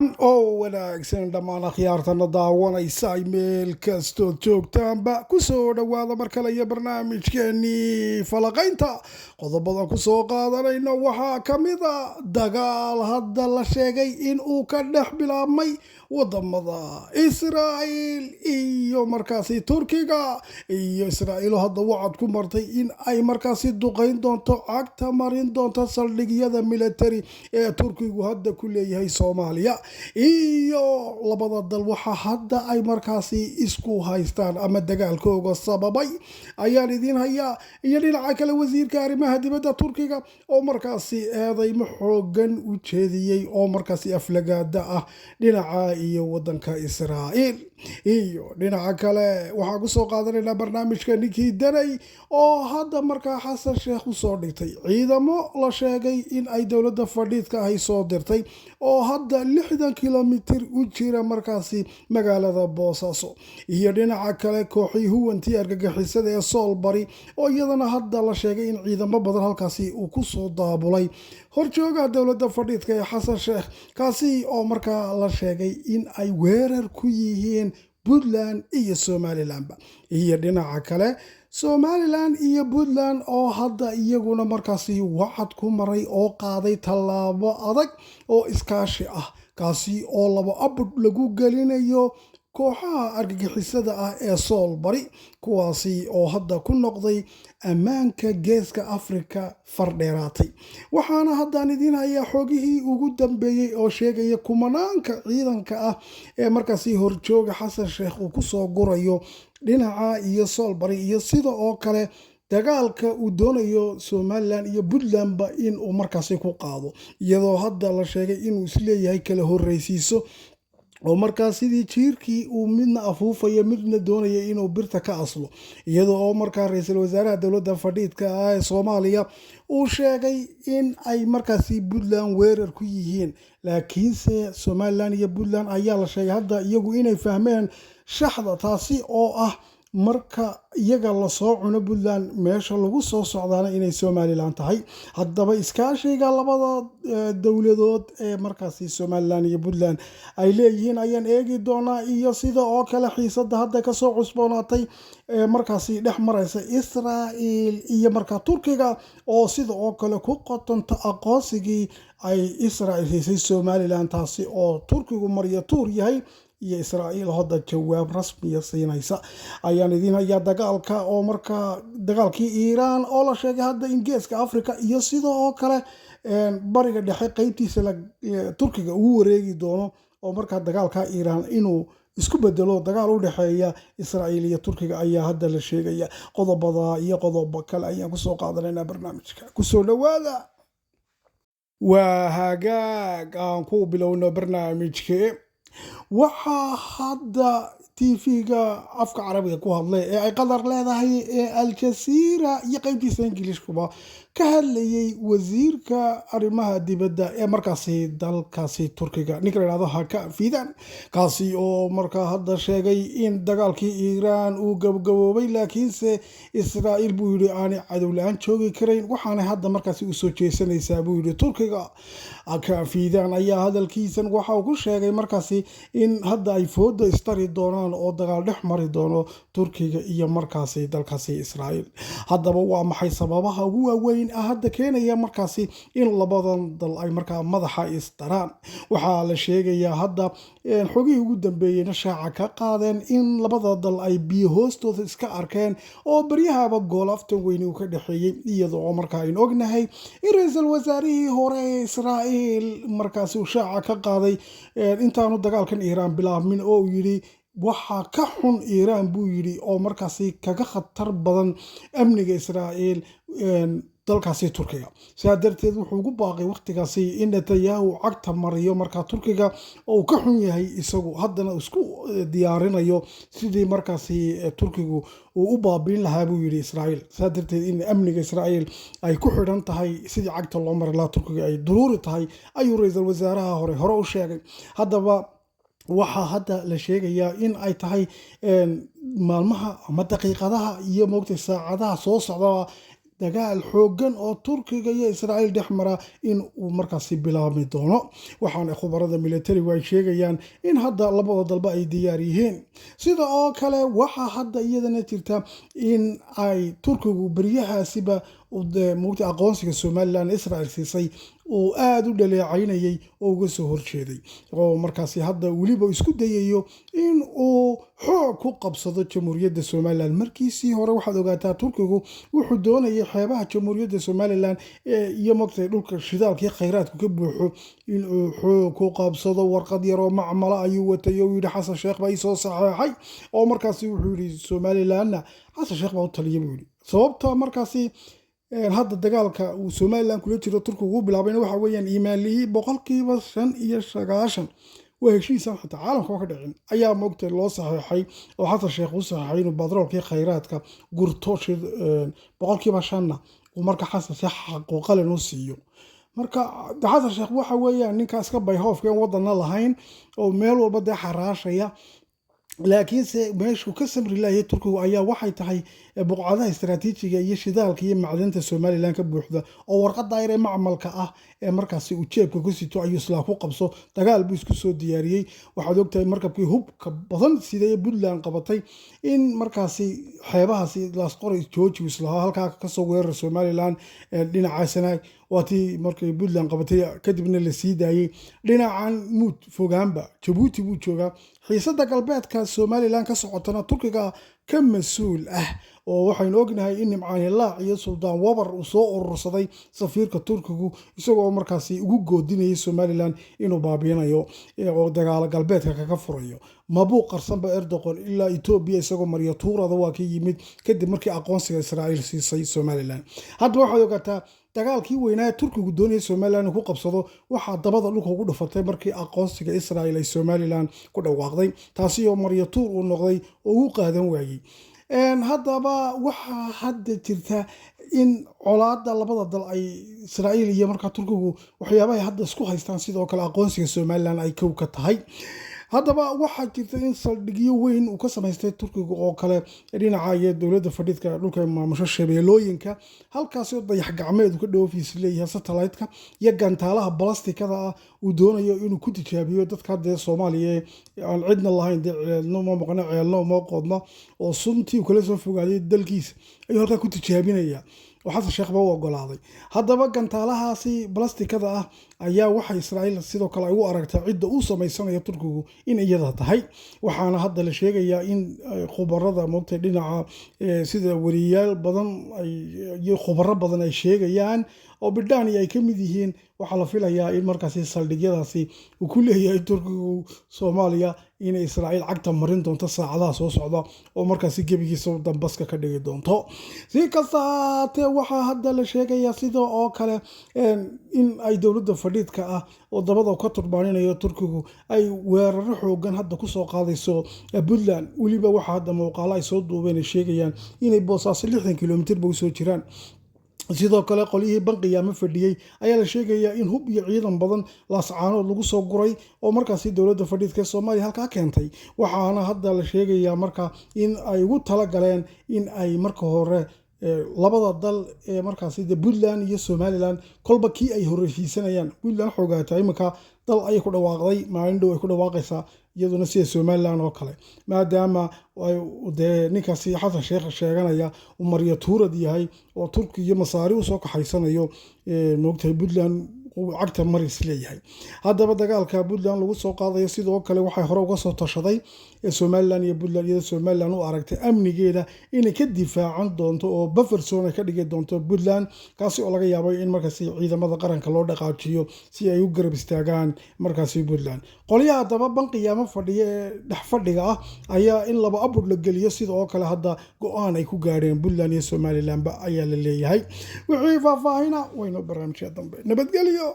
Oo wanaagsan dhammaan akhyaartana daawanaysa meel kastood joogtaanba, kusoo dhowaada mar kale iyo barnaamijkeenii falaqaynta. Qodobadan kusoo qaadanayno waxaa ka mid a dagaal hadda la sheegay in uu ka dhex bilaabmay wadamada Israa'iil iyo markaasi Turkiga, iyo Israa'iilo hadda wacad ku martay in ay markaasi duqayn doonto, cagta marin doonto saldhigyada military ee Turkigu hadda ku leeyahay Soomaaliya, iyo labada dal waxa hadda ay markaasi isku haystaan ama dagaalkooga sababay ayaan idiin hayaa, iyo dhinaca kale wasiirka arrimaha dibadda Turkiga oo markaasi eedeymo xoogan u jeediyey oo markaasi aflagaada ah dhinaca iyo wadanka Israa'iil. Iyo dhinaca kale waxaan kusoo qaadanaynaa barnaamijka ninkii Danay oo hadda markaa Xasan Sheekh usoo dhigtay ciidamo la sheegay in ay dowladda fadhiidka ahi soo dirtay oo hadda 60 kilomitir u jira markaasi magaalada Boosaaso, iyo dhinaca kale kooxii huwantii argagixisada ee Soolbari oo iyadana hadda la sheegay in ciidamo badan halkaasi uu kusoo daabulay horjoogaha dowladda fadhiidka ee Xasan Sheekh, kaasi oo markaa la sheegay in ay weerar ku yihiin Puntland iyo Somalilandba, iyo dhinaca kale Somaliland iyo Puntland oo hadda iyaguna markaasi wacad ku maray oo qaaday tallaabo adag oo iskaashi ah, kaasi oo labo abud lagu gelinayo kooxaha argagixisada ah ee Sool Bari, kuwaasi oo hadda ku noqday ammaanka Geeska Afrika fardheeraatay. Waxaana haddaan idiin hayaa xogihii ugu dambeeyey oo sheegaya kumanaanka ciidanka ah ee markaasi horjooga Xasan Sheekh uu kusoo gurayo dhinaca iyo Soolbari, iyo sida oo kale dagaalka uu doonayo Somaliland iyo Puntlandba in uu markaasi ku qaado, iyadoo hadda la sheegay inuu isleeyahay kala horreysiiso oo markaa sidii jiirkii uu midna afuufayo midna doonaya inuu birta ka aslo, iyadoo oo markaa ra-iisul wasaaraha dowladda fadhiidka ah ee Soomaaliya uu sheegay in ay markaasi Puntland weerar ku yihiin. Laakiinse Somaliland iyo Puntland ayaa la sheegay hadda iyagu inay fahmeen shaxda, taasi oo ah marka iyaga lasoo cuno Puntland, meesha lagu soo socdaana inay Somaliland tahay. Haddaba iskaashiga labada dowladood ee markaasi Somaliland iyo Puntland ay leeyihiin ayaan eegi doonaa, iyo sida oo kale xiisada hadda kasoo cusboonaatay ee markaasi dhex maraysa Israa'iil iyo markaa Turkiga, oo sida oo kale ku qotonta aqoonsigii ay Israa'iil siisay Somaliland, taasi oo Turkigu maryo tuur yahay, iyo Israa'iil hadda jawaab rasmiya siinaysa ayaan idiin hayaa. Dagaalka oo markaa dagaalkii Iiraan oo la sheegay hadda in Geeska Africa iyo sida oo kale Bariga Dhexe qeybtiisa Turkiga ugu wareegi doono, oo markaa dagaalka Iiraan inuu isku bedelo dagaal u dhexeeya Israa'iil iyo Turkiga ayaa hadda la sheegaya. Qodobada iyo qodobo kale ayaan kusoo qaadanaynaa barnaamijka, kusoo dhowaada. Waa hagaag, aan ku bilowno barnaamijkee. Waxaa hadda TV-ga afka Carabiga ku hadlay ee ay Qatar leedahay ee Al-Jasiira iyo qeybtiisa Ingiliishkuba ka hadlayay wasiirka arrimaha dibadda ee markaasi dalkaasi Turkiga, ninka la yidhahdo Hakan Fidan, kaasi oo markaa hadda sheegay in dagaalkii Iiraan uu gabgaboobay, laakiinse Israa'iil buu yidhi aanay cadow la-aan joogi karayn, waxaanay hadda markaasi usoo jeesanaysaa buu yidhi Turkiga. Hakan Fidan ayaa hadalkiisan waxa uu ku sheegay markaasi in hadda ay fooda istari doonaan oo dagaal dhex mari doono Turkiga iyo markaasi dalkaasi Israa'iil. Haddaba waa maxay sababaha ugu waaweyn hadda keenaya markaasi in labadan dal ay markaa madaxa isdaraan? Waxaa la sheegayaa hadda xogihii ugu dambeeyeyna shaaca ka qaadeen in labada dal ay biyo hoostooda iska arkeen oo baryahaba goolaaftan weyni uu ka dhexeeyey, iyadoo oo markaa aynu ognahay in ra-iisul wasaarihii hore ee Israa'iil markaasi uu shaaca ka qaaday intaanu dagaalkan Iiraan bilaabmin oo uu yidhi waxaa ka xun Iiraan buu yidhi oo markaasi kaga khatar badan amniga Israa'iil dalkaasi Turkiga. Sidaa darteed wuxuu ugu baaqay wakhtigaasi in Netanyahu cagta mariyo markaa Turkiga oo uu ka xun yahay isagu, haddana isku diyaarinayo sidii markaasi Turkigu uu u baabiin lahaa buu yidhi Israa'iil. Sidaa darteed in amniga Israa'iil ay ku xidhan tahay sidii cagta loo mari lahaa Turkiga ay duruuri tahay ayuu ra-iisul wasaaraha hore u sheegay. Haddaba waxaa hadda la sheegayaa in ay tahay maalmaha ama daqiiqadaha iyo moogtay saacadaha soo socdaba. dagaal xooggan oo Turkiga iyo Israa'iil dhex mara in uu markaasi bilaabmi doono. Waxaana khubarada militarigu ay sheegayaan in hadda labada dalba ay diyaar yihiin. Sida oo kale waxaa hadda iyadana jirta in ay Turkigu beryahaasiba mugta aqoonsiga Somalilan Israel siisay uu aada u dhaleecaynayay oo uga soo horjeeday, oo markaasi hadda weliba isku dayayo in uu xoog ku qabsado Jamhuuriyadda Somalilan. Markiisii hore waxaad ogaataa Turkigu wuxuu doonayay xeebaha Jamhuuriyadda Somalilan iyo mogtay dhulka shidaalkii khayraadku ka buuxo inuu xoog ku qabsado. Warqad yaroo macmala ayuu watay oo yidhi Xasan Sheekh baa iisoo saxeexay, oo markaasi wuxuu yidhi Somalilanna Xasan Sheekh baa u taliya buu yidhi. Sababta markaasi hadda dagaalka uu Somalilan kula jiro Turkigu uu bilaabayna waxa weeyaan iimaanlihii 95% waa heshiisan xitaa caalamka ka dhicin ayaa moogtay loo saxeexay oo Xasan Sheekh uu saxeexay inuu batroolkii khayraadka gurto, 5%-na uu marka Xasan Sheekh xaquuqalin u siiyo. Marka Xasan Sheekh waxa weeyaan ninka iska bayhoofka en wadana lahayn oo meel walba dee xaraashaya, laakiinse meeshuu ka samri laayay Turkigu ayaa waxay tahay buqcadaha istaraatiijiga iyo shidaalka iyo macdanta Somalilan ka buuxda, oo warqadda yar ee macmalka ah ee markaasi uu jeebka ku sito ayuu islaa ku qabso. Dagaal buu isku soo diyaariyey. Waxaad ogtahay markabkii hubka badan sidee Puntland qabatay in markaasi xeebahaasi Laasqoray jooji islahaa halkaa kasoo weerar Somalilan dhinaca Sanaag, waa tii markay Puntland qabatay kadibna la sii daayey. Dhinacan muud fogaanba Jabuuti buu joogaa. Xiisada galbeedka Somalilan ka socotana Turkiga ka mas-uul ah, oo waxaynu ognahay in Nimcaan Hilaac iyo Suldaan Wabar uu soo urursaday safiirka Turkigu, isagoo markaasi ugu goodinayay Somalilan inuu baabiinayo oo dagaalo galbeedka kaga furayo. Mabuu qarsanba Erdogan ilaa Etoobiya isagoo maryo tuurada waa ka yimid kadib markii aqoonsiga Israa'iil siisay Somalilan. Hadda waxaad ogaataa dagaalkii weynaa Turkigu doonayay Somalilan inuu ku qabsado waxaa dabada dhulka ugu dhufatay markii aqoonsiga Israa'iil ay Somalilan ku dhawaaqday, taasi oo maryo tuur uu noqday oo ugu qaadan waayey. Haddaba waxaa hadda jirta in colaada labada dal ay Israa'iil iyo markaa Turkigu waxyaabahay hadda isku haystaan sidoo kale aqoonsiga Somalilan ay kow ka tahay. Haddaba waxaa jirta in saldhigyo weyn uu ka samaystay Turkiga oo kale dhinaca iyo dowladda fadhiidka dhulka maamusho Shabeelooyinka, halkaasi oo dayax gacmeed uu ka dhoofiis leeyahay, satellite-ka iyo gantaalaha balastikada ah uu doonayo inuu ku tijaabiyo dadka dee Soomaaliya aan cidna lahayn, dee ceelno ma maqno, ceelno ma qoodno, oo suntii uu kala soo fogaaday dalkiisa ayuu halkaa ku tijaabinaya oo Xasan Sheekh ba u ogolaaday. Haddaba gantaalahaasi balastikada ah ayaa waxa Israa'iil sidoo kale ay u aragtaa cidda uu samaysanayo Turkigu in iyada tahay. Waxaana hadda la sheegayaa in khubarada moogtay dhinaca sida wariyaal badan iyo khubaro badan ay sheegayaan oo Bidhaani ay ka mid yihiin, waxaa la filayaa in markaasi saldhigyadaasi uu ku leeyahay Turkigu Soomaaliya inay Israa'iil cagta marin doonto saacadaha soo socda oo markaasi gebigiisa dambaska ka dhigi doonto. Si kasta haatee waxaa hadda la sheegayaa sida oo kale in ay dowladda fadhiidka ah oo dabada ka turbaaninayo Turkigu ay weeraro xoogan hadda kusoo qaadayso Puntland. Weliba waxaa hadda muuqaalo ay soo duubeen ay sheegayaan inay Boosaaso 60 kilomitirba usoo jiraan. Sidoo kale qolyihii Banqiyaama fadhiyey ayaa la sheegayaa in hub iyo ciidan badan Laascaanood lagu soo guray oo markaasi dowladda fadhiidka ee Soomaaliya halkaa keentay. Waxaana hadda la sheegayaa marka in ay ugu talagaleen in ay marka hore labada dal ee markaasi de Puntland iyo Somaliland kolba kii ay horreysiisanayaan. Puntland xoogaata iminka dal ayay ku dhawaaqday, maalin dhow ay ku dhawaaqaysaa iyaduna sida Somaliland oo kale, maadaama dee ninkaasi Xasan Sheekh sheeganaya uu maryo tuurad yahay oo Turki iyo Masaari usoo kaxaysanayo moogtahay Puntland uu cagta maris leeyahay. Haddaba dagaalka Puntland lagu soo qaadayo sidoo kale waxay hore uga soo tashaday Somaliland iyo Puntland, iyadoo Somaliland u aragtay amnigeeda inay ka difaacan doonto oo buffer zone ay ka dhigi doonto Puntland, kaasi oo laga yaabay in markaasi ciidamada qaranka loo dhaqaajiyo si ay u garab istaagaan markaasi Puntland. Qolyaha haddaba Banqiyaamo fadhiya ee dhex fadhiga ah ayaa in laba abur la geliyo sida oo kale hadda go-aan ay ku gaadheen Puntland iyo Somalilandba ayaa la leeyahay. Wixii faahfaahina wayno barnaamijya dambe. Nabadgelyo.